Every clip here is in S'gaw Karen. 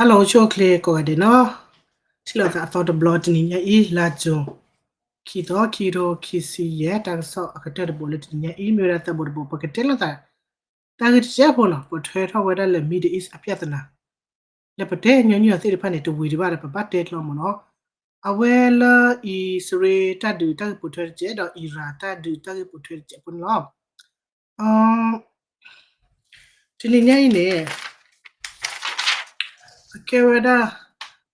Hello ဆိၣ်ချ့ကိးဂၤဒဲးနီၤ, ထံၣ်လိာ်သးအသီတဘျီတနံၤညါအံၤ လါ June ခံသီ ခံကထိခံဆံယဲၢ် တၢ်ကစီၣ်အကတၢၢ်တဘိးလၢတနံၤညါအံၤ မ့ၢ်ဝဲဒၣ်သၢဘိးတဘိး ပကတဲလိာ်သး တၢ်ဂ့ၢ်တစဲးဖိနီၤ ပထွဲထီၣ်ဝဲဒၣ်လၢ Middle East အပြဿနာ လၢပတဲညီနုၢ်အီၤသ့ၣ်တဖၣ်န့ၣ် တဝံၤဒံးဘၣ်ဒီး ပဘၣ်တဲကျီမ့ၢ်နီၤ, အဝဲလၢအံၣ်စရ့လးတၢ်ဒုးတၢ်ဂ့ၢ်ပိာ်ထွဲတစဲး ဒီး Iran တၢ်ဒုးတၢ်ဂ့ၢ်ပိာ်ထွဲတစဲးဖိန့ၣ်လီၤ. တနံၤညါအံၤန့ၣ် အကဲဝဲဒၣ်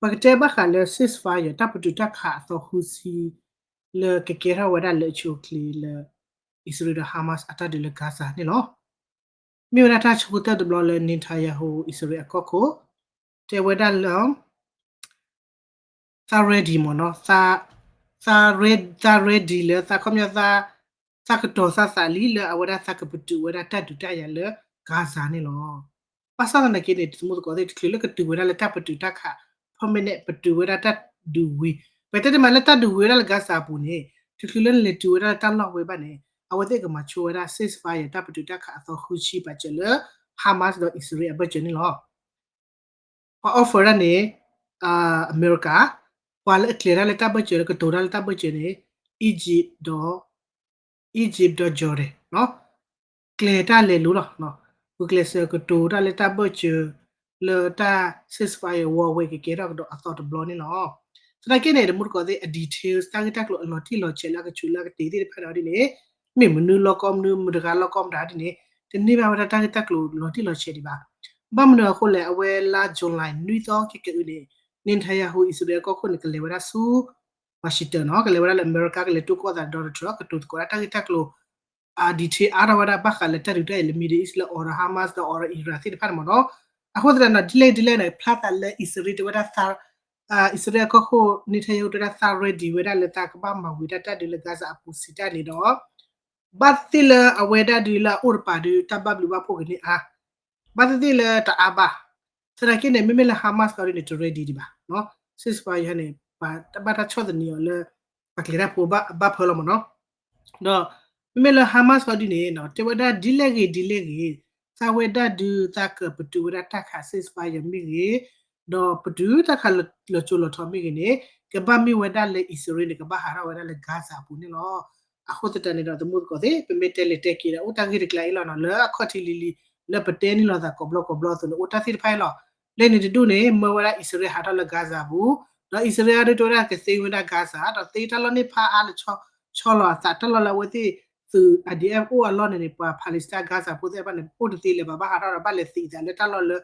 ပကတဲဘၣ်ဃးလၢ ceasefire တၢ်ပတုာ်တၢ်ခးအသီဃုဆံ လၢကကဲထီၣ်ဝဲဒၣ်လၢအဆိအချ့လၢ အံၣ်စရ့လးဒီး Hamas အတၢ်ဒုးလၢ Gaza န့ၣ်လီၤ. မ့ၢ်ဝဲဒၣ်တၢ်ဆိကတၢၢ်တဘျီလၢ Netanyahu အံၣ်စရ့လးအကီၢ်ခိၣ် တဲဝဲဒၣ်လၢ သး ready မ့ၢ်နီၤ, သး ready လၢသးခီပညီ သးကတီၤသးသးလံလၢအဝဲဒၣ်သးကပတုာ်ဝဲဒၣ်တၢ်ဒုးတၢ်ယၤလၢ Gaza န့ၣ်လီၤ. ဘၣ်ဆၣ်သနာ်က့န့ၣ် သမူသကိးသ့ၣ် တချုးလၢကတုၤဝဲဒၣ်လၢတၢ်ပတုာ်တၢ်ခး permanent ပတုာ်ဝဲဒၣ်တၢ်ဒုးဝံၤ ပတဲတမံၤလၢတၢ်ဒုးဝံၤဝဲဒၣ်လၢ Gaza အပူၤန့ၣ် တချုးလၢနလဲၤတုၤဝဲဒၣ်လၢတၢ်လီၢ်ဝဲဘၣ်န့ၣ် အဝဲသ့ၣ်ကမၤဆိဝဲဒၣ် ceasefire တၢ်ပတုာ်တၢ်ခးအသီဃုဆံပာ်စၢၤလၢ Hamas ဒီးအံၣ်စရ့လးအဘၢၣ်စၢၤန့ၣ်လီၤ. ပှၤ offer ဒၣ်န့ၣ် အမဲရကၤ, ပှၤလၢအကျဲၤတၢ်လၢတၢ်ဘၢၣ်စၢၤ လၢကတိၤတၢ်လၢတၢ်ဘၢၣ်စၢၤန့ၣ် Egypt ဒီး Egypt ဒီး Jordan ကျဲၤတၢ်လဲၤလိၤလီၤ. ဂုာ်ကျဲးစၢးကတိၤတၢ်လၢတၢ်ဘၢၣ်စၢၤ လၢတၢ် ceasefire ဝီဝဲကကဲထီၣ်ကဒီးအသီတဘျီန့ၣ်လီၤ. သနာ်က့န့ၣ် သမူသကိးသ့ၣ် အ details တၢ်ဂ့ၢ်တၢ်ကျိၤအလီၤတံၢ်လီၤဆဲးလၢအကဆူးလၢအကတ့ၤသ့ၣ်တဖၣ်န့ၣ်ဒ်န့ၣ် မ့ၢ်မနုၤလီၢ်ကီမနုၤ မတၤဂၤလီၢ်ကီမတၤဒ်န့ၣ် တန့ၢ်ဘၣ်ဝဲဒၣ်တၢ်ဂ့ၢ်တၢ်ကျိၤလီၤတံၢ်လီၤဆဲးဒံးဘၣ်. ဘၣ်မနုၤအဃိလဲၣ် အဝဲလါ July နွံသီခဲကနံၣ်အံၤန့ၣ် Netanyahu အံၣ်စရ့လးအကီၢ်ခိၣ်န့ၣ် ကလဲၤဝဲဒၣ်ဆူ Washington နီၤ, ကလဲၤဝဲဒၣ်လၢအမဲရကၤ ကလဲၤတိၢ်ကီၣ်သးဒီး Donald Trump ကတိၤသကိးဒၣ်တၢ်ဂ့ၢ်တၢ်ကျိၤ အ detail အါထီၣ်ဝဲဒၣ်ဘၣ်ဃးလၢတၢ်ဒုးတၢ်ယၤလၢ Middle East လၢအိးဒီး Hamas ဒီးအိးဒီး Iran သ့ၣ်တဖၣ်န့ၣ်မ့ၢ်နီၤ. အဃိသတးဒီး ဒ်လဲၣ်ဒ်လဲၣ်န့ၣ် ဖျါသးလၢအံၣ်စရ့လးတဲဝဲဒၣ် အံၣ်စရ့လးအကီၢ်ခိၣ် Netanyahu တဲဝဲဒၣ်သး ready ဝဲဒၣ်လၢသးကဘၣ်မၤဝံၤတၢ်တၢ်ဒုးလၢ Gaza အပူၤစံးတၢ်န့ၣ်ဒီး ဘၣ်သ့ၣ်လၢအဝဲဒၣ်ဒုးလၢအအိၣ်တပၤဒုး တၢ်ဘၣ်ဘျုးဘၣ်ဖှိၣ်ကန့ၢ်အါ ဘၣ်သ့ၣ်သ့ၣ်လၢတအါဘၣ်. သနာ်က့န့ၣ် မ့မ့ၢ်လၢ Hamas ကီးဒ်န့ၣ် တ ready ဒံးဘၣ်. ceasefire န့ၣ် ပှၤတဘၣ်တၢ်ဆီၣ်သနံးအီၤလၢ ပှၤကျဲၤတၢ်ဖိဘၣ်ဖၢလီၤမ့ၢ်နီၤ. ဒီး မ့မ့ၢ်လၢ Hamas ကီးဒ်န့ၣ် တဲဝဲဒၣ်ဒ်လဲၣ်ဂ့ၤဒ်လဲၣ်ဂ့ၤ သးဝဲဒၣ်ဒုးသးကပတုာ်ဝဲဒၣ်တၢ်ခး ceasefire မ့ၢ်ဂ့ၤ ဒီးပတုာ်တၢ်ခးလီၤစိၤလီၤထီမ့ၢ်ဂ့ၤန့ၣ် ကဘၣ်မ့ၢ်ဝဲဒၣ်လၢအံၣ်စရ့လးန့ၣ် ကဘၣ်ဟးထီၣ်ဝဲဒၣ်လၢ Gaza အပူၤန့ၣ်လီၤ. အဃိသတးန့ၣ်ဒီး သမူသကိးသ့ၣ် ပမ့ၢ်တဲလဲၤတဲက့ၤဒီး အိၣ်တၢ်ဂ့ၢ်တကျါအံၤလီၤနီၤ လၢအခီၣ်ထံးလံၤလံၤ လၢပတဲန့ၢ်လိာ်သးကိးဘျီကိးဘျီအသိးန့ၣ် အိၣ်တၢ်သ့ၣ်တဖၣ်အံၤလီၤ. လၢန့ၣ်တဒူၣ်န့ၣ် မၢဝဲဒၣ်အံၣ်စရ့လးဟးထီၣ်လၢ Gaza ပူၤ ဒီးအံၣ်စရ့လးဒုးတဲဝဲဒၣ်ကသ့ဝဲဒၣ် Gaza ဒီးသ့တၢ်လီၢ်န့ၣ်ဖးအါလၢ ဆီလီၤအသးတၢ်လီၢ်လၢအဝဲသ့ၣ်သုး I D F အိၣ်အလီၢ်န့ၣ်န့ၣ် ပှၤ Palestine Gaza ဖိသ့ၣ်တဖၣ်န့ၣ် အိၣ်တသ့လၢၤဘၣ် ဘၣ်ဟးထီၣ်ဒီးဘၣ်လဲၤသံးသးလၢတၢ်လီၢ်လၢ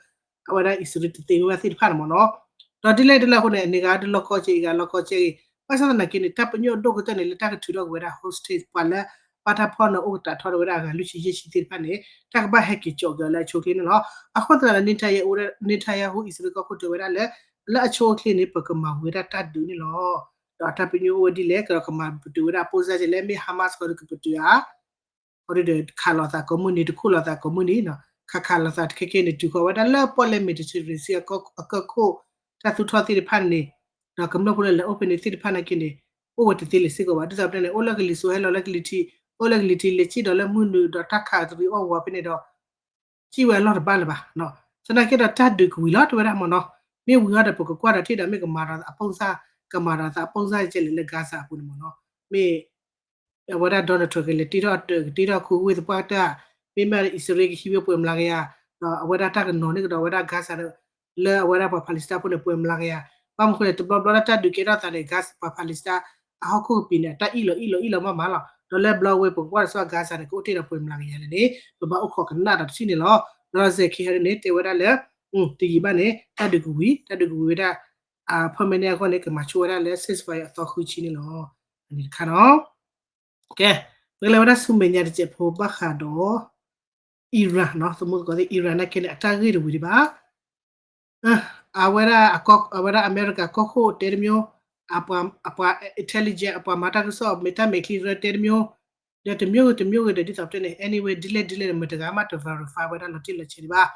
အဝဲဒၣ်အံၣ်စရ့လးတသ့ဝဲသ့ၣ်တဖၣ်န့ၣ်မ့ၢ်နီၤ. ဒီးဒ်လဲၣ်ဒ်လဲၣ်အဃိန့ၣ် အန့ၣ်ဂၤဒုးလီၢ်ကီကဲအံၤ အဂၤလီၢ်ကီကဲအံၤ ဘၣ်ဆၣ်သနာ်က့န့ၣ် တၢ်ပညိၣ်ဒိၣ်ကတၢၢ်န့ၣ် လၢတၢ်ကထုးထီၣ်က့ၤဝဲဒၣ် hostage ပှၤလၢဘၣ်တၢ်ဖီၣ်န့ၣ် အိၣ်ကတးထီၣ်ဝဲဒၣ်အဂၤလွံၢ်ဆံယဲၢ်ဆံသ့ၣ်တဖၣ်န့ၣ် တၢ်ကဘၣ်ဟဲက့ၤကၠီးက့ၤအီၤလၢအဆိအချ့န့ၣ်လီၤ. အဃိသတးဒီး Netanyahu အံၣ်စရ့လးကီၢ်ခိၣ်တဲဝဲဒၣ်လၢ လၢအဆိအချ့န့ၣ် ပကမၤဝံၤဝဲဒၣ်တၢ်ဒုးန့ၣ်လီၤ. ဒီးတၢ်ပညိၣ်အိၣ်ဝဲဒ်လဲၣ် ကဒီးကမၤပတုာ်ဝဲဒၣ် ပိၢ်စၢ်ကဲလဲၣ် မ့ၢ် Hamas ကီးဒုးကပတုာ� အီၤဒုးဒီးခးလိာ်သးကိးမုၢ်နံၤ တခိၣ်လိာ်သးကိးမုၢ်နံၤ ခးခးလိာ်သးတခဲကဲန့ၣ် တုၤဃီၤဝဲဒၣ်လၢပီၣ်လဲၣ် Mediterranean Sea အကီၢ်ခိၣ် တၢ်သူၣ်ထီၣ်သ့ၣ်တဖၣ်န့ၣ် ဒီးကမျၢၢ်ဖိလၢလဲၤအိၣ်ဖဲန့ၣ်သ့ၣ်တဖၣ်နာ်က့န့ၣ် အိၣ်ဝဲတသ့လၢၤစ့ၢ်ကီးဘၣ်. ဒ်သိးပတဲန့ၣ် အိၣ်လၢကလံၤစိးဟဲလီၤလၢကလံၤထံး အိၣ်လၢကလံၤထံး လဲၤစံၣ်ဒီးလၢမုၢ်နုာ် ဒီးတၢ်ခးသရံးအီၣ်ဝီၤဖဲန့ၣ်ဒီး စံၣ်ဝဲအလီၢ်တဘၣ်လၢၤဘၣ်. သနာ်က့ဒီးတၢ်ဒုးကဝံၤလီၤ တဲဝဲဒၣ်မ့ၢ်နီၤ. မ့ၢ်ဝံၤအီၤဒီး ပကကွၢ်ဒီးထံၣ်ဒီး မ့ၢ်ကမၤဒီးအပိၢ်စၢ် ကမၤဒီးအပိၢ်စၢ်ကဲလဲၣ်လၢ Gaza အပူၤန့ၣ်မ့ၢ်နီၤ. မ့ၢ် အဝဲဒၣ် Donald Trump ကလဲၤတ့ထီၣ်တၢး ကတ့ထီၣ်ခူဝ့ၢ်သပှၢ်တၢၢ် မ့မ့ၢ်အံၣ်စရ့လးကဟံးဝဲပှဲၤမျးကယၤ ဒီးအဝဲဒၣ်တၢ်ကနီၤန့ၢ်ကဒီးဝဲဒၣ် Gaza န့ၣ် လၢအဝဲဒၣ်ပှၤ Palestine ဖိန့ၣ် ပှဲၤမျးကယၤ. ဘၣ်မနုၤအဃိလဲၣ် တဘျီဘျီလၢတၢ်ဒုးကဲထီၣ်သးန့ၣ် Gaza ပှၤ Palestine အဟီၣ်ခိၣ်ကပံၤန့ၣ် တၢ်အ့ၣ်လိာ်အ့ၣ်လိာ်အ့ၣ်လိာ်မးမးလီၤ. ဒီးလၢဘျီဝဲပကကွၢ်ဒီးစ့ၢ် Gaza န့ၣ် ကအိၣ်တ့ၢ်ဒီးပှဲၤမျးကယၤလၢာ်န့ၣ် ပဘၣ်အိၣ်ခိးကနၣ်ဒီးတထံၣ်န့ၣ်လီၤ. ဒီးစဲးခံဂၤန့ၣ် တဲဝဲဒၣ်လၢ တယံာ်ဘၣ်န့ၣ် တၢ်ဒုးကဝံၤ တၢ်ဒုးကဝံၤဝဲဒၣ် permanent အဂီၢ်န့ၣ် ကမၤဆိဝဲဒၣ်လၢ ceasefire အသီဃုဆံန့ၣ်လီၤ. အန့ၣ်တခါနီၤ. ကဲ ပကလဲၤဝဲဒၣ်ဆူမဲာ်ညါတစဲးဖိဘၣ်ဃးဒီး Iran နီၤ သမူသကိးသ့ၣ် Iran နာ်က့န့ၣ် အတၢ်ဂ့ၢ်တဝံၤဒံးဘၣ်. အဝဲဒၣ် အဝဲဒၣ်အမဲရကၤကီၢ်ခိၣ်တဲတမျိုး အပှၤ intelligence အပှၤမၤတၢ်ကစီၣ် မ့ၢ်တၢ်မဲာ်ချံရၢတဲတမျိုး ဒီးတမျိုးဂ့ၤတမျိုးဂ့ၤဒီး ဒ်သိးပတဲန့ၣ် anyway ဒ်လဲၣ်ဒ်လဲၣ်န့ၣ် မတၤတဂၤမးတ verify ဝဲဒၣ်လီၤတံၢ်လီၤဆဲးဒံးဘၣ်.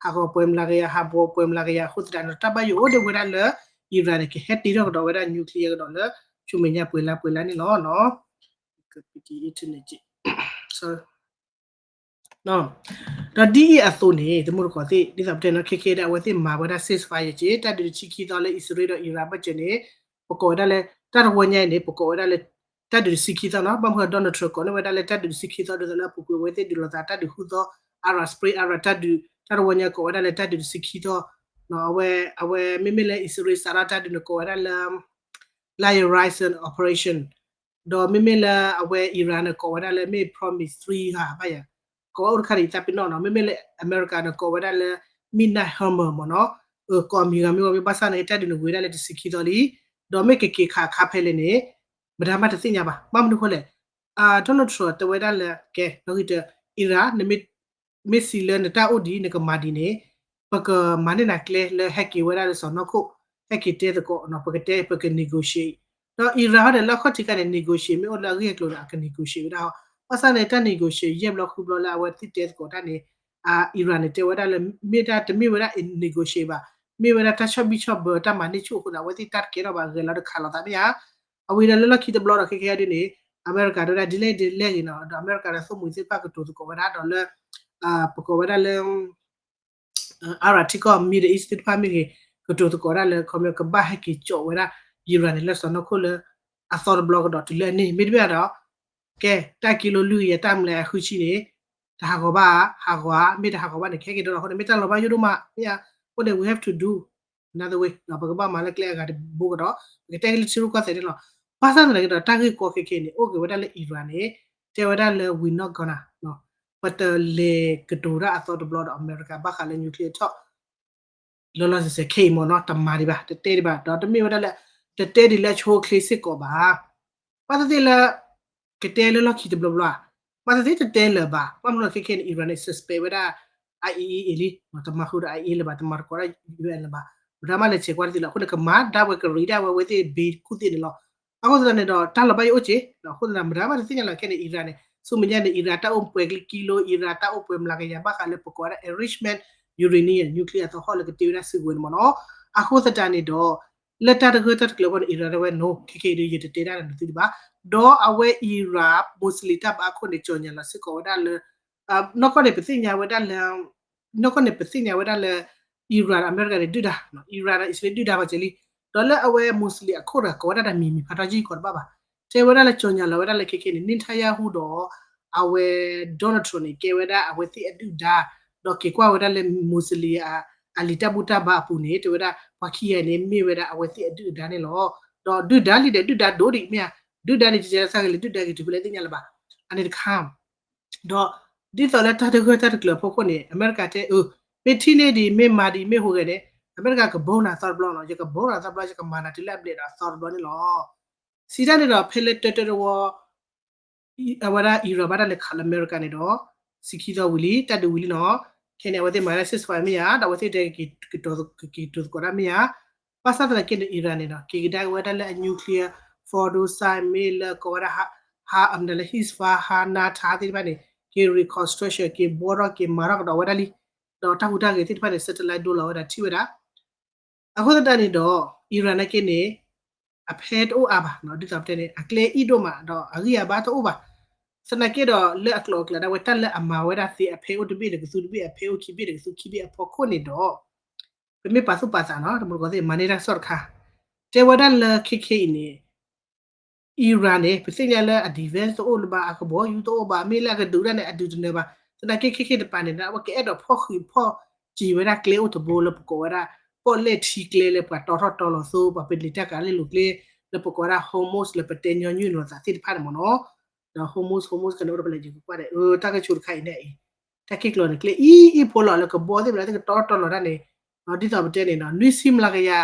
ဟးဂီၤပှဲၤမျးကယၤ ဟးဂီၤပှဲၤမျးကယၤ အဃိသတးန့ၣ် တၢ်ဘၣ်ယိၣ်အိၣ်ဒံးဝဲဒၣ်လၢ Iran န့ၣ် ကဟဲတ့ထီၣ်ကဒီးဝဲဒၣ် nuclear ကဒီးလၢ ဆူမဲာ်ညါပှဲၤလါပှဲၤလါန့ၣ်လီၤ. ကပကံ internet က့ sorry ဒီးဒ်အံၤအသိးန့ၣ် တမူတကိးသ့ၣ် ဒ်သိးပတဲနီၤ ခဲခဲဒၣ် အဝဲသ့ၣ်မၤဝဲဒၣ် ceasefire က့ တၢ်ဒုးတဆံခံသီလၢအံၣ်စရ့လးဒီးအံရၣ်ဘၢၣ်စၢၤန့ၣ် ပကိးဝဲဒၣ်လၢ တၢ်တဝီညါအံၤန့ၣ် ပကိးဝဲဒၣ်လၢ တၢ်ဒုးတဆံခံသီနီၤ. ဘၣ်မနုၤ Donald Trump ကိးန့ၢ်ဝဲဒၣ်လၢတၢ်ဒုးတဆံခံသီ ဒ်သိးလၢအပူၤကွံာ်အဝဲသ့ၣ်ဒုးလိာ်သးတၢ်ဒုးဃုသီ Arab Spring Arab တၢ်ဒုး တၢ်တဝီညါကိးဝဲဒၣ်လၢတၢ်ဒုးတဆံခံသီ အဝဲ အဝဲမ့မ့ၢ်လၢအံၣ်စရ့လးစးထီၣ်တၢ်ဒုးန့ၣ် ကိးဝဲဒၣ်လၢ Lion Rising Operation ဒီးမ့မ့ၢ်လၢအဝဲအံရၣ်န့ၣ် ကိးဝဲဒၣ်လၢမ့ၢ် Promise Three ဧါ ဘၣ်ယၤ ကိးဝဲအိၣ်တခါဒ်ယသးပ့ၤနီၣ်နီၤ. မ့မ့ၢ်လၢအမဲရကၤန့ၣ် ကိးဝဲဒၣ်လၢ Midnight Hammer မ့ၢ်နီၤ. ကိးမံၤဂၤမ့ၢ်ဂ့ၤ ဘၣ်ဆၣ်န့ၣ် တၢ်ဒုးန့ၣ်ဝံၤဒၣ်လၢတဆံခံသီလံ ဒီးမ့ၢ်ကက့ၤခးခါဖဲလဲၣ်န့ၣ် မတၤမးတသ့ၣ်ညါဘၣ်. ဘၣ်မနုၤဃိလဲၣ် Donald Trump တဲဝဲဒၣ်လၢ ကဲ လီၤဂံၢ်တၢ အံရၣ် နမ့ၢ်စံးလၢနတၢ်အိၣ်ဒံး နကမၤဒ်န့ၣ် ပကမၤန့ၢ်နၤကျဲလၢဟဲက့ၤဝဲဒၣ်လၢစီၢ်နီၤခိၣ် ဟဲက့ၤတဲသကိး ပကတဲ ပက negotiate ဒီးအံရၣ်ဟီဒီးလၢအခီၣ်ထံးခါန့ၣ် negotiate မ့ၢ်အိၣ်လၢအဂ့ၢ်အကျိၤဒီး အက negotiate ဝဲဒၣ်ဟီ ဘၣ်ဆၣ်န့ၣ် တၢ် negotiate ယဲၢ်ဘျီဃုဘျီလၢအဝဲသ့ၣ်တဲသကိးတၢ်န့ၣ် အံရၣ်န့ၣ် တဲဝဲဒၣ်လၢ မ့ၢ်ဒၣ်တမ့ၢ်ဝဲဒၣ် negotiate ဘၣ် မ့ၢ်ဝဲဒၣ်တၢ်ဆီၣ်ဘံၣ်ဆီၣ်ဘၢတၢ်မၤန့ၢ်ဆူၣ်အဃိန့ၣ် အဝဲသ့ၣ်တၢ်တကဲထီၣ်ဘၣ် ဂဲၤလီၤတခးလိာ်သးမ့ၢ်ဧါ. အဝဲဒၣ်လၢလီၢ်ခံတဘျီဒီး ခဲကဲဒ်န့ၣ် အမဲရကၤတဲဝဲဒၣ် ဒ်လဲၣ်ဒ်လဲၣ်ဂ့ၤနီၤ ဒီးအမဲရကၤဒီးသိၣ်မှံၤသ့ၣ်တဖၣ်ကတိၤသကိးဝဲဒၣ်ဒီးလၢ ပကိးဝဲဒၣ်လၢ Arab ထံကီၢ် Middle East သ့ၣ်တဖၣ်မ့ၢ်ဂ့ၤ ကတိၤသကိးဝဲဒၣ်လၢ ခီမ့ၢ်ကဘၣ်ဟဲက့ၤကၠီးဝဲဒၣ် အံရၣ်န့ၣ် လၢစီၢ်နီၤခိၣ်လၢ အသီတဘျီကဒီးတုၤလၢအန့ၢ် မ့တမ့ၢ်ဒီး ကဲ တၢ်ကံလိလွံၢ်ကယၤတၢ်မျးကယၤဃုဆံန့ၣ် တဟးဂီၤဘၣ် ဟးဂီၤဧါ မ့ၢ်တဟးဂီၤဘၣ်န့ၣ် ခဲကဲဒီးအဃိန့ၣ် မ့ၢ်တၢ်လီၤဘၣ်ယိၣ်ဒိၣ်မး မ့ၢ်ဧါ အဃိန့ၣ် we have to do another way ပကဘၣ်မၤလၢကျဲအဂၤတဘိကဒီး ပကတဲက့ၤလၢထံရူၢ်ကီၢ်သဲးန့ၣ်လီၤ. ဘၣ်ဆၣ်သနာ်က့ဒီး တၢ်ဂ့ၢ်ကီခဲခဲန့ၣ် အိၣ်က့ၤဝဲဒၣ်လၢအံရၣ်န့ၣ် တဲဝဲဒၣ်လၢ we not gonna ပတလဲၤကတိၤတၢ်အသီတဘျီဒီးအမဲရကၤဘၣ်ဃးလၢ nuclear talk လီၤလီၤဆဲးဆဲးခဲအံၤမ့ၢ်နီၤ တမၤဒံးဘၣ် တတဲဒံးဘၣ် ဒီးတမ့ၢ်ဝဲဒၣ်လၢ တတဲဒံးလၢအဆိအချ့စ့ၢ်ကီးဘၣ် ဘၣ်သ့ၣ်သ့ၣ်လၢ ကတဲလၢလီၢ်ခံတဘျီဘျီ ဘၣ်သ့ၣ်သ့ၣ်တတဲလၢၤဘၣ် ဘၣ်မနုၤခဲခဲန့ၣ် အံရၣ်န့ၣ် suspect ဝဲဒၣ် IAEA လံ တမၤဃုာ်ဒီး IAEA လၢၤဘၣ် တမၤသကိးဒီး UN လၢၤဘၣ် ပတၢ်မၤလဲၤဆဲးကွၢ်တသ့လီၤ အဃိန့ၣ် ကမၤဒၣ်ဝဲကရံးဒၣ်ဝဲအဝဲသ့ၣ်ဘ့ၣ်ကူၣ်သ့ၣ်န့ၣ်လီၤ. အဃိသတးန့ၣ်ဒီး တၢ်လီၤဘၣ်ယိၣ်အိၣ်က့ အဃိသတး မတၤမးတသ့ၣ်ညါလီၤခဲန့ၣ် အံရၣ်န့ၣ် ဆူမဲာ်ညါန့ၣ် အံရၣ်တၢ်အိၣ်ပှဲၤကလံကံလိ အံရၣ်တၢ်အိၣ်ပှဲၤမျးကယၤဘၣ်ဃးလၢပကိးဝဲဒၣ် enrichment uranium nuclear အသဟီၣ်လၢကတ့ဝဲဒၣ်စုကဝဲၤန့ၣ်မ့ၢ်နီၤ. အဃိသတးန့ၣ်ဒီး လၢတၢ်တဂၢၢ်တၢ်တကျၢၤအဂီၢ်န့ၣ် အံရၣ်တဲဝဲ no ခဲခဲအံၤဒီး ယတတဲဒၣ်နသုဒံးဘၣ် ဒီးအဝဲအံရၣ် Muslim တၢ်ဘါအခိၣ်န့ၣ် ကၠီၤညါလီၤစ့ၢ်ကီးဝဲဒၣ်လၢ နီၢ်ကီၢ်န့ၣ် ပသ့ၣ်ညါဝဲဒၣ်လၢ နီၢ်ကီၢ်န့ၣ် ပသ့ၣ်ညါဝဲဒၣ်လၢ အံရၣ်ဒီးအမဲရကၤန့ၣ် ဒုၣ်ဒါ အံရၣ်ဒီးအံၣ်စရ့လးဒုၣ်ဒါဘၣ်က့ၤလံ. ဒီးလၢအဝဲ Muslim အခိၣ်တဂၤကိးဝဲဒၣ်တၢ်မံၤမံၤဖးထီကံကီးတဘၣ်ဘၣ်. တဲဝဲဒၣ်လၢကၠီၤညါလီၤဝဲဒၣ်လၢခဲခဲန့ၣ် Netanyahu ဒီး အဝဲ Donald Trump န့ၣ် ကဲဝဲဒၣ်အဝဲသ့ၣ်အဒုၣ်ဒါ ဒီးက့ၤကွၢ်ဝဲဒၣ်လၢ Muslim အ အလံာ်တၢ်ဘူၣ်တၢ်ဘါအပူၤန့ၣ် တဲဝဲဒၣ် ပှၤခံဂၤန့ၣ် မ့ၢ်ဝဲဒၣ်အဝဲသ့ၣ်အဒုၣ်အဒါန့ၣ်လီၤ. ဒီးဒုၣ်ဒါလံဒီးဒုၣ်ဒါဒိၣ်ဒံးမ့ၢ်ဧါ, ဒုၣ်ဒါန့ၣ် ကကဲလၢသးဂ့ၤလၢဒုၣ်ဒါဂ့ၤတုၤဖဲလဲၣ်သ့ၣ်ညါလၢၤဘၣ်. အန့ၣ်တခါ ဒီးဒ်သိးလၢတၢ်တဂၢၢ်တၢ်တကျၢၤအဖီခိၣ်န့ၣ် အမဲရကၤတဲအၢ မ့ၢ်ထံၣ်န့ၢ်ဒံး မ့ၢ်မၤဒံး မ့ၢ်ဟူးဂဲၤန့ၣ် အမဲရကၤကဘီနၤသီတဘျီနီၤ, ယကဘီနၤသီတဘျီ ယကမၤနၤတုၤလၢအဘျဲၣ်ဒီးအသီတဘျီန့ၣ်လီၤ. စံးတၢ်န့ၣ်ဒီး ဖဲလၢတၢတၢတဝီ အဝဲဒၣ်အံရၣ်ဘၣ်တၢ်လဲၤခးလၢအမဲရကၤန့ၣ်ဒီး ဆံခံသီဝံၤလံ တၢ်ဒုးဝံၤလံနီၤ. ခဲန့ၣ် အဝဲသ့ၣ်မၤဝဲဒၣ် ceasefire မ့ၢ်ဧါ, ဒီးအဝဲသ့ၣ်တဲ ကက့ၤတိၤသကိးတၢ်မ့ၢ်ဧါ. ဘၣ်ဆၣ်သနာ်က့န့ၣ် အံရၣ်န့ၣ်ဒီး က့ၤကဒါက့ၤဝဲဒၣ်လၢအ nuclear Fordow site မ့ၢ်လၢကိးဝဲဒၣ် ဟါ အမနုၤလၢ Isfahan ဟါ Natanz သ့ၣ်တဖၣ်န့ၣ် က့ၤ reconstruction က့ၤဘှီထီၣ်က့ၤမၤထီၣ်ကဒီးဝဲဒၣ်လံ. ဒီးတၢ်ဟူးတၢ်ဂဲၤသ့ၣ်တဖၣ်န့ၣ် satellite ဒိလီၤဝဲဒၣ်ထံၣ်ဝဲဒၣ် အဃိသတးန့ၣ်ဒီး အံရၣ်နာ်က့န့ၣ် အဖဲတအိၣ်အါဘၣ်နီၤ, ဒ်သိးပတဲန့ၣ် အကျဲအံၣ်ဒိၣ်မး ဒီးအဂံၢ်အဘါတအိၣ်ဘၣ်. သနာ်က့ဒီး လၢအကျိၤအကျဲဒၣ်ဝဲ တၢ်လၢအမၤဝဲဒၣ်သ့ အဖဲအိၣ်တဘ့ၣ်ဒီးကသူတဘ့ၣ် အဖဲအိၣ်ခံဘ့ၣ်ဒီးကသူခံဘ့ၣ်အဖီခိၣ်န့ၣ်ဒီး ပမ့ၢ်ပာ်သူၣ်ပာ်သးနီၤ တမူတကိးသ့ၣ် မၤန့ၢ်တၢ်ကစီၣ်တခါ တဲဝဲဒၣ်လၢခဲခဲအံၤန့ၣ် အံရၣ်န့ၣ် ပသ့ၣ်ညါလၢအ defense တအိၣ်လၢၤဘၣ်, အကဘီယူၤတအိၣ်ဘၣ်, မ့ၢ်လၢအကဒုးဒၣ်န့ၣ် အဒုးတနၢၤဘၣ်. သနာ်က့ခဲခဲတပၤန့ၣ် အဝဲကအဲၣ်ဒိးဖီၣ်ဃံးဖီၣ်စံးဝဲဒၣ်ကျဲအိၣ်တဘိလၢပကိးဝဲဒၣ် ပီၣ်လဲၣ်ထံကျဲလၢပှၤတီထီၣ်တီလီၤသိ ပှၤပလံၤတၢ်ကၤလ့ၣ်လိၤကျဲ လၢပကိးဝဲဒၣ် Hormuz လၢပတဲညီနုၢ်လိာ်သးသ့ၣ်တဖၣ်န့ၣ်မ့ၢ်နီၤ. ဒီး Hormuz Hormuz ကန့ၣ်အိၣ်ဒီးပလဲၤယကကွၢ်ဒီး တၢ်ကဆိးတခါအံၤန့ၣ်အံၤ တၢ်က့ၢ်ကျီၤန့ၣ် ကျဲအံၤအံၤဖိလီၤ လၢကဘီသ့ၣ်မနုၤသ့ၣ်ကတီထီၣ်တီလီၤတၢ်န့ၣ် ဒ်သိးပတဲန့ၣ်နီၤ နွံဆံမျးကယၤ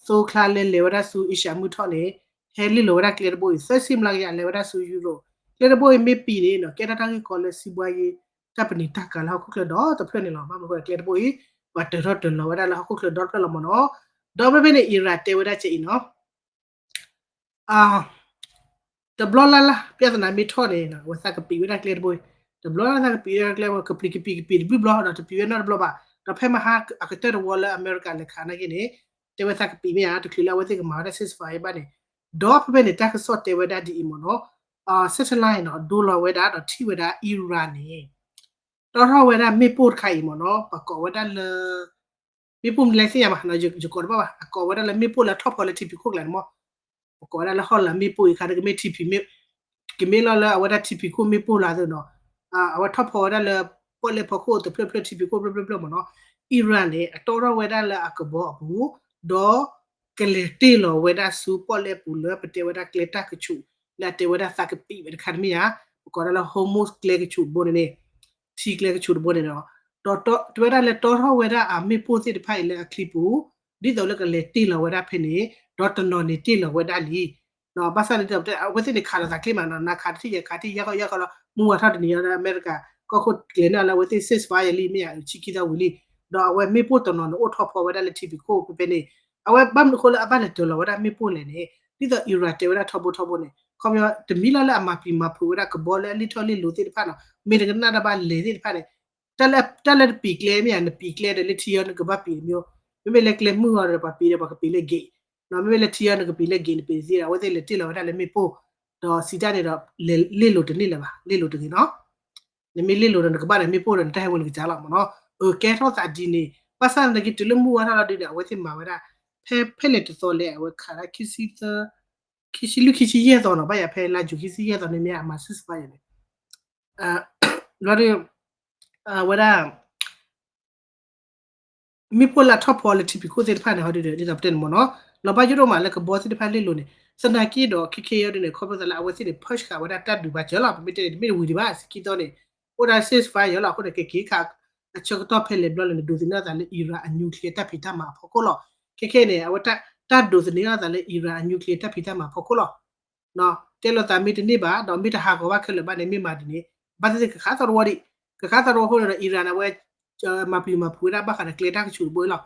သိချါလၢလဲၤဝဲဒၣ်ဆူအ့ၡၢၣ်မုၢ်ထီၣ်န့ၣ် ဟဲလ့ၢ်လီၤဝဲဒၣ်ကျဲတဘိအံၤ သၢဆံမျးကယၤလဲၤဝဲဒၣ်ဆူယူရိး, ကျဲတဘိအံၤမ့ၢ်ပံၤန့ၣ်နီၤ ကဲထီၣ်တၢ်ဂ့ၢ်ကီလၢစံးဘှါယ့ တၢ်ပနံာ်တၢ်ကၤလၢဟီၣ်ခိၣ်ချၢဒီတဖျၢၣ်န့ၣ်လီၤ. ဘၣ်မနုၤအဃိလဲၣ် ကျဲတဘိအံၤ ပှၤတၢၤထီၣ်တၢၤလီၤဝဲဒၣ်လၢဟီၣ်ခိၣ်ချၢဒီတဖျၢၣ်လီၤမ့ၢ်နီၤ. ဒီးဖဲဖဲန့ၣ် အံရၣ်တဲဝဲဒၣ်ကဲအံၤနီၤ တဘျီလၢ်လၢ် ပြဿနာမ့ၢ်ထီၣ်န့ၣ် အဝဲသးကပံာ်ဝဲဒၣ်ကျဲတဘိ, တဘျီလၢ်လၢ်သးကပံာ်ဝဲဒၣ်ကျဲ ကပျံၤကပံာ်ကပံာ်တဘျုးဘျီ ဒီးတပံာ်ဝဲနီတဘျီဘၣ်. ဒီးဖဲမဟါအကတၢၢ်တဝီလၢအမဲရကၤလဲၤခးနာ်က့န့ၣ် တဲဝဲသးကပံာ်မ့ၢ်ဧါ တချုးလၢအဝဲသ့ၣ်ကမၤဝဲဒၣ် ceasefire ဘၣ်န့ၣ်, ဒီးဖဲဖဲန့ၣ် တၢ်ကစီၣ်တဲဝဲဒၣ်ဒ်အံၤမ့ၢ်နီၤ, satellite နီၤ ဒိလီၤဝဲဒၣ်ဒီးထံၣ်ဝဲဒၣ် အံရၣ်န့ၣ် တီထီၣ်ဝဲဒၣ်မ့ၣ်ပိၢ်တခါအံၤမ့ၢ်နီၤ ပကိးဝဲဒၣ်လၢ မ့ၣ်ပိၢ်မနုၤလဲၣ်သ့ၣ်ညါဘၣ်, ယကိးတဘၣ်ဘၣ်, အကိးဝဲဒၣ်လၢမ့ၣ်ပိၢ်လၢအထီၣ်ဖီလၢထံဖံးခိၣ်ကျါန့ၣ်မ့ၢ်, ပကိးဝဲဒၣ်လၢဟီၣ်လာ်မ့ၣ်ပိၢ်အံၤခါဒီး ကမ့ၢ်ထံဖံးမ့ၣ်, ကမ့ၢ်လီၤလၢအဝဲဒၣ်ထံဖံးခိၣ်မ့ၣ်ပိၢ်လီၤသ့ၣ်နီၤ, အဝဲထီၣ်ဖီဝဲဒၣ်လၢ ပီၣ်လဲၣ်ဖီခိၣ်တဖျၢၣ်ဖျၢၣ်ထံဖံးခိၣ်ဖျၢၣ်ဖျၢၣ်ဖျၢၣ်မ့ၢ်နီၤ, Iran န့ၣ် အတီထီၣ်ဝဲဒၣ်လၢအကဘီအပူၤ, ဒီး ကလဲၤတ့ၢ်လီၤဝဲဒၣ်ဆူပီၣ်လဲၣ်ပူၤလၢပတဲဝဲဒၣ်ကျဲတၢ်ကဆူး လၢအတဲဝဲဒၣ်သးကပံာ်ဝဲတခါတမ့ၢ်ဧါ, ပကိးဒၣ်လၢ Hormuz ကျဲကဆူးတဘိန့ၣ်န့ၣ်, ထံကျဲကဆူးတဘိန့ၣ်ဒီး, ဒီးတဲဝဲဒၣ်လၢတီထီၣ်ဝဲဒၣ်အမ့ၣ်ပိၢ်သ့ၣ်တဖၣ်အံၤလၢအချံပူၤ, ဒ်သိးလၢကလဲၤတ့ၢ်လီၤဝဲဒၣ်ဖဲန့ၣ်, ဒီးတနီၤန့ၣ်တ့ၢ်လီၤဝဲဒၣ်လံ, ဘၣ်ဆၣ်န့ၣ်ဒီး အဝဲသ့ၣ်န့ၣ်ခးလိာ်သးချ့မးနီၤ, နခးတထံၣ်ယခးတထံၣ် ယါဃီယါဃီလီၤ, မုၢ်ဝါထီၣ်တနံၤညါဒီး အမဲရကၤ ကီၢ်ခိၣ်ကျဲၤန့ၢ်အီၤလၢအဝဲသ့ၣ် ceasefire လံမ့ၢ်ဧါ, ဆံခံသီဝံၤလံ, ဒီးအဝဲမ့ၣ်ပိၢ်တနီၤန့ၣ်အိၣ်ထီၣ်ဖီဝဲဒၣ်လၢထံဖံးခိၣ်ဖဲဖဲန့ၣ်, အဝဲဘၣ်မနုၤအဃိလၢအဘၣ်လဲၤတ့ၢ်လီၤဝဲဒၣ်မ့ၣ်ပိၢ်လဲၣ်န့ၣ်, ဒ်သိး Iran တဲဝဲဒၣ်ထီဘိထီဘိန့ၣ် ခီပညီ တမံၤလီၤလၢအမၤပျံၤမၤဖုးဝဲဒၣ်ကဘီလၢအလံၣ်ထီၣ်လံၣ်လိၤသ့ၣ်တဖၣ်နီၤ, မ့ၢ်တကနၣ်တၢ်ဘၣ်လဲၤသ့ၣ်တဖၣ်န့ၣ်, တၢ်လၢတပံာ်ကျဲမ့ၢ်ဧါ, နပံာ်ကျဲဒီးလၢထံအီၤနကဘၣ်ပံာ်တမံၤ, မ့မ့ၢ်လၢကျဲမုၢ်အီၤဒီးပှၤပံာ်ဒီးပှၤကပံာ်လၢ gate, မ့မ့ၢ်လၢထံအီၤနကပံာ်လၢ gate နပံာ်တသ့ဒီး အဝဲသ့ၣ်လဲၤတ့ၢ်လီၤဝဲဒၣ်လၢမ့ၣ်ပိၢ်, ဒီးစံးတၢ်န့ၣ်ဒီး လံၣ်လိၤတန့ၢ်လၢၤဘၣ်, လံၣ်လိၤတဂ့ၤနီၤ နမ့ၢ်လံၣ်လိၤဒီးနကဘၣ်ဒီးမ့ၣ်ပိၢ်ဒီးနတၢ်ဟဲဝဲနကစၢ်လီၤမ့ၢ်နီၤ, အကဲထီၣ်သးဒ်န့ၣ်, ဘၣ်ဆၣ်သနာ်က့တုၤလၢမုၢ်ဝါထီၣ်လီၤဒုးန့ၣ် အဝဲသ့ၣ်မၤဝဲဒၣ်, ဖဲဖဲလဲၣ်တသီလဲၣ် အဝဲခးဒၣ် ခံဆံလွံၢ်ခံဆံယဲၢ်သီနီၤ, ဘၣ်ယၤဖဲလါယူၤခံဆံယဲၢ်သီန့ၣ်မ့ၢ်အမၤ ceasefire န့ၣ်, လီၤဒုး အဝဲဒၣ် မ့ၣ်ပိၢ်လၢအထီၣ်ဖီလၢထံဖံးခိၣ်သ့ၣ်တဖၣ်န့ၣ် ဟီဒုးဒီး ဒ်သိးပတဲန့ၣ်မ့ၢ်နီၤ, လီၤဘၣ်ယိၣ်ဒိၣ်မးလၢကဘီသ့ၣ်တဖၣ်လံၣ်လိၤန့ၣ်, သနာ်က့ဒီး ခဲခဲအံၤဒ်န့ၣ် ခီဖျိသးလၢအဝဲသ့ၣ်န့ၣ် push ဃာ်ဝဲဒၣ်တၢ်ဒုးဘၣ်စၢၤလီၤ, ပမ့ၢ်တဲန့ၣ် တမ့ၢ်တဝံၤဒံးဘၣ် ဆံခံသီန့ၣ်, အိၣ်ဒၣ် ceasefire လီၤ, အဃိန့ၣ် ကက့ၤခး အဆၢကတီၢ်ဖဲလဲၣ်ဘျီလဲၣ် နဒိးသန့ၤအသးလၢ Iran အ nuclear တၢ်ဖံးတၢ်မၤအဖီခိၣ်လီၤ, ခဲခဲအံၤန့ၣ် အဝဲတၢ်ဒိးသန့ၤအသးလၢ Iran အ nuclear တၢ်ဖံးတၢ်မၤအဖီခိၣ်လီၤ တဲလိာ်သးမ့ၢ်တန့ၢ်ဘၣ် ဒီးမ့ၢ်တဟးဂီၤဘၣ်ခဲလၢာ်ဘၣ်န့ၣ် မ့ၢ်မၤဒ်န့ၣ် ဘၣ်သ့ၣ်သ့ၣ်ကခးသီတဝီဒံး, ကခးသီတဝီအဃိန့ၣ်ဒီး Iran အဝဲ မၤပျံၤမၤဖုးဝဲဒၣ်ဘၣ်ဃးဒီးကျဲတၢ်ကဆူးတဘိအံၤ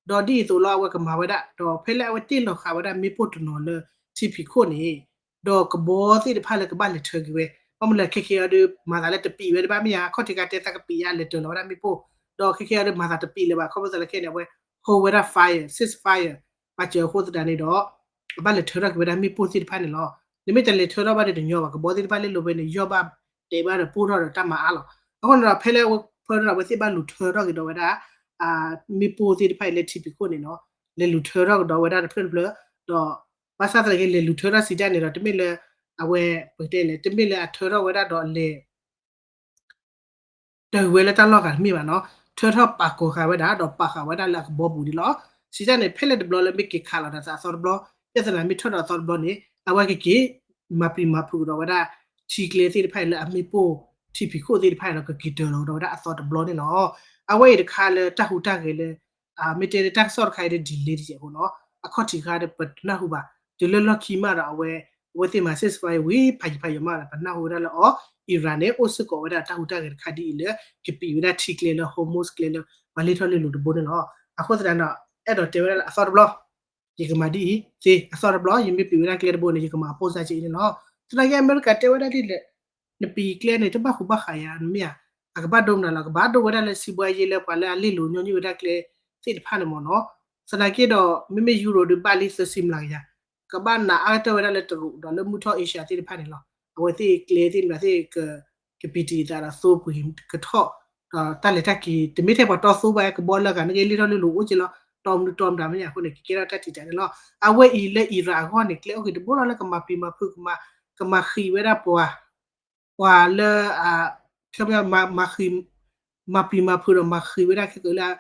လီၤ. ဒီးဒ်အံၤအသိးလီၤ အဝဲကမၤဝဲဒၣ် ဒီးဖဲလၢအဝဲတ့ၢ်လီၤဃာ်ဝဲဒၣ်မ့ၣ်ပိၢ်တနီၤလၢထံဖံးခိၣ်န့ၣ် ဒီးကဘီသ့ၣ်တဖၣ်လၢကဘၣ်လဲၤထၢက့ၤဝဲ, ဘၣ်မနုၤလဲၣ် ခဲခဲအံၤဒီး မၤသးလၢတပံာ်ဝဲဒံးဘၣ်မ့ၢ်ဧါ, အခီၣ်ထံးခါတဲသးကပံာ်ယါလဲၤတၢၤလီၤဝဲဒၣ်မ့ၣ်ပိၢ်, ဒီးခဲခဲအံၤဒီးမၤသးတပံာ်လၢၤဘၣ် ခီဖျိသးလၢခဲန့ၣ် အဝဲ hold ဝဲဒၣ် fire, ceasefire ပာ်စၢၤအဃိသတးန့ၣ်ဒီး အဘၣ်လဲၤထၢထီၣ်က့ၤဝဲဒၣ်မ့ၣ်ပိၢ်သ့ၣ်တဖၣ်န့ၣ်လီၤ. နမ့ၢ်တလဲၤထၢထီၣ်ဘၣ်ဒီးတညီဘၣ်, ကဘီသ့ၣ်တဖၣ်လံၣ်လိၤဖဲန့ၣ် ယီၢ်ဘၣ်တဲာ်ဘၣ်ဒီးပိၢ်ထီၣ်ဒီးတၢ်မၤအါလီၤ. အဃိန့ၣ်ဒီး ဖဲလၢအဝဲဖၢဒီးအဝဲသ့ၣ်ဘၣ်လူၤထၢထီၣ်က့ၤဒီးဝဲဒၣ် မ့ၣ်ပိၢ်သ့ၣ်တဖၣ်အံၤလၢထံဖံးခိၣ်န့ၣ်နီၤ, လဲၤလူၤထၢထီၣ်ကဒီးဝဲဒၣ်တဖျၢၣ်တဖျၢၣ်, ဒီး ဘၣ်ဆၣ်သနာ်က့ လဲၤလူၤထၢထီၣ်စံးတၢ်န့ၣ်ဒီး တမ့ၢ်လၢ အဝဲ ပကတဲလဲၣ် တမ့ၢ်လၢအထၢထီၣ်ဝဲဒၣ်ဒီးလဲၤ တၢၤဝဲလၢတၢ်လီၢ်ဂၤတမ့ၢ်ဘၣ်နီၤ, ထၢထီၣ်ပာ်ကီၤဃာ်ဝဲဒၣ် ဒီးပာ်ဃာ်ဝဲဒၣ်လၢအကဘီပူၤန့ၣ်လီၤ. စံးတၢ်န့ၣ် ဖဲလဲၣ်တဘျီလၢမ့ၢ်က့ၤခးလီၤဒီးသးအသီတဘျီ, ပြဿနာမ့ၢ်ထီၣ်ဒီးအသီတဘျီန့ၣ် အဝဲကက့ၤ မၤပျံၤမၤဖုးကဒီးဝဲဒၣ် ထံကျဲသ့ၣ်တဖၣ်အံၤလၢအမ့ၣ်ပိၢ် ထံဖံးခိၣ်သ့ၣ်တဖၣ်အံၤဒီး ကက့ၤတၢၤလီၤကဒီးဝဲဒၣ်အသီတဘျီန့ၣ်လီၤ. အဝဲအံၤတခါလၢတၢ်ဟူးတၢ်ဂဲၤလၢ မ့ၢ်တဲလၢတၢ်ကစီၣ်တခါအံၤဒီး delay တယဲၢ်အဃိနီၤ, အခီၣ်ထံးခါဒီးပတနၢ်ဟူဘၣ်, တုၤလၢလီၢ်ခံမးဒီးအဝဲ အဝဲသ့ၣ်မၤ ceasefire ဝံၤ ဖးယံၤဖးယံၤမးဒီး ပနၢ်ဟူဝဲဒၣ်လၢအီၤ Iran န့ၣ် အိၣ်စ့ၢ်ကီးဝဲဒၣ်တၢ်ဟူးတၢ်ဂဲၤတခါဒ်အံၤလၢ ကပံာ်ဝဲဒၣ်ထံကျဲလၢ Hormuz ကျဲလၢ ပှၤလ့ၣ်ထီၣ်လ့ၣ်လိၤတဘိန့ၣ်လီၤ. အဃိသတးဒီး အဲၣ်ဒိးတဲဝဲဒၣ်လၢအသီတဘျီ ယကမၤဒ်အံၤသ့, အသီတဘျီ ယမ့ၢ်ပံာ်ဝဲဒၣ်ကျဲတဘိန့ၣ် ယကမၤအပိၢ်စၢ်က့အံၤန့ၣ်လီၤ. သနာ်က့အမဲရကၤတဲဝဲဒၣ်ဒ်လဲၣ်, နပံာ်ကျဲန့ၣ် တဘၣ်ဃူဘၣ်ဃးယၤ နမ့ၢ်ဧါ, အကဘၣ်ဒိမနုၤလီၤ, ကဘၣ်ဒိဝဲဒၣ်လၢ စီးပွားရေး လၢပှၤလၢအလ့ၣ်လိၤညီနုၢ်ဝဲဒၣ်ကျဲသ့ၣ်တဖၣ်န့ၣ်မ့ၢ်နီၤ. သနာ်က့ဒီး မ့မ့ၢ် Euro ဒီးဘၣ်လံသၢဆံမျးကယၤ, ကဘၣ်နာ်အါကတၢၢ်ဝဲဒၣ်လၢတရူး ဒီးလၢမုၢ်ထီၣ် Asia သ့ၣ်တဖၣ်န့ၣ်လီၤ. အဝဲသ့ၣ်ကျဲသ့ၣ်တဖၣ်သ့ၣ် ကပံာ်တံာ်သးဒီးသိပှ့ၤကထီၣ်, ဒီးတၢ်လဲၤတၢ်က့ၤ တမ့ၢ်ထဲပှၤတီသိဘၣ် ကဘီလၢဂၤ နက့လ့ၣ်ထီၣ်လ့ၣ်လိၤအိၣ်က့လီၤ, တီမနုၤတီမတၤမ့ၢ်ညါအဃိန့ၣ် ကကဲထီၣ်တၢ်တံာ်တာ်န့ၣ်လီၤ. အဝဲအံၤလၢ Iran အဂီၢ်န့ၣ် ကျဲအိၣ်က့ၤတဘိလီၤလၢကမၤပျံၤမၤဖုး ကမၤဃံးဝဲဒၣ်ပှၤ ပှၤလၢ မၤဃံး မၤပျံၤမၤဖုးဒီးမၤဃံးဝဲဒၣ်ခဲကၢလၢ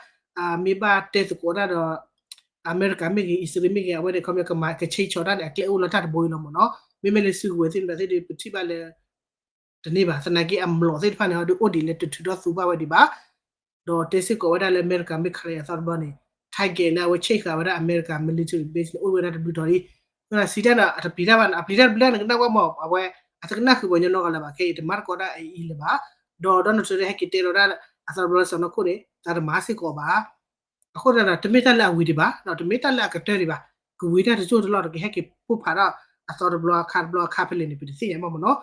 မ့ၢ်ဘၣ်တဲသကိးတၢ်ဒီး အမဲရကၤမ့ၢ်ဂ့ၤ အံၣ်စရ့လးမ့ၢ်ဂ့ၤ အဝဲန့ၣ် ခီပညီ ကဆဲးဆီးတၢ်န့ၣ် အကျဲအိၣ်လၢတၢ်တဘိအံၤလီၤမ့ၢ်နီၤ. မ့မ့ၢ်လၢစုကဝဲၤသ့ၣ်တဖၣ်သ့ၣ်ဒီး ပထံၣ်ဘၣ်လၢ တန့ၢ်ဘၣ် သနာ်က့အမျိာ်သ့ၣ်တဖၣ်န့ၣ် ဟီဒုးအိၣ်ဒံးလၢတထုးထီၣ်သူဘၣ်ဝဲဒံးဘၣ်. ဒီးတဲစ့ၢ်ကီးဝဲဒၣ်လၢအမဲရကၤမ့ၢ်ခးလီၤအသီတဘျီန့ၣ် target လၢအဝဲဆဲးဃာ်ဝဲဒၣ်အမဲရကၤ military base န့ၣ် အိၣ်ဝဲဒၣ်တဘျုးတီၤလံ. စံးတၢ်န့ၣ် အတပျံၤတၢ်ဘၣ်န့ၣ် အပျံၤတၢ်တဘျုးန့ၣ် ကနၣ်ဝဲမ့ၢ် အဝဲ အတကနၣ်ဃုာ်ပှၤကညီနီတဂၤလၢၤဘၣ် ခဲအံၤတမၤသကိးတၢ်အအံၤလၢၤဘၣ်. ဒီး Donald Trump ဟဲက့ၤတဲလီၤဒၣ်အသီတဘျီလၢစီၤနီၢ်ခိၣ်န့ၣ် တၢ်တမၤစ့ၢ်ကီးဘၣ်. အဃိသတးဒီး တမ့ၢ်တၢ်လၢအဝံၤဒံးဘၣ် ဒီးတမ့ၢ်တၢ်လၢအကတၢၢ်ဒံးဘၣ်. ကဝံၤတၢ်တစိၢ်တလီၢ်ဒီး ကဟဲက့ၤပိၢ်ဖးထီၣ်အသီတဘျီအခါတဘျီအခါဖဲလဲၣ်န့ၣ် ပတသ့ၣ်ညါဘၣ်မ့ၢ်နီၤ.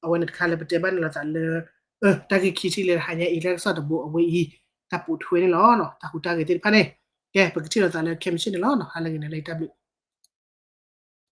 အဝဲန့ၣ်တခါလၢပတဲဘၣ်န့ၣ်လီၤသးလၢ တၢ်ဂ့ၢ်ခံထံၣ်လၢတဟါညါအံၤ တၢ်ကစီၣ်တဘိအဝဲအံၤ တၢ်ပိာ်ထွဲန့ၣ်လီၤ. တၢ်ဟူးတၢ်ဂဲၤသ့ၣ်တဖၣ်န့ၣ် ကဲ ပကထံၣ်လိာ်သးလၢ Kevin န့ၣ်လီၤ. ဟါလၢဂ့ၤန့ၣ် လၢတၢ်ဘျုး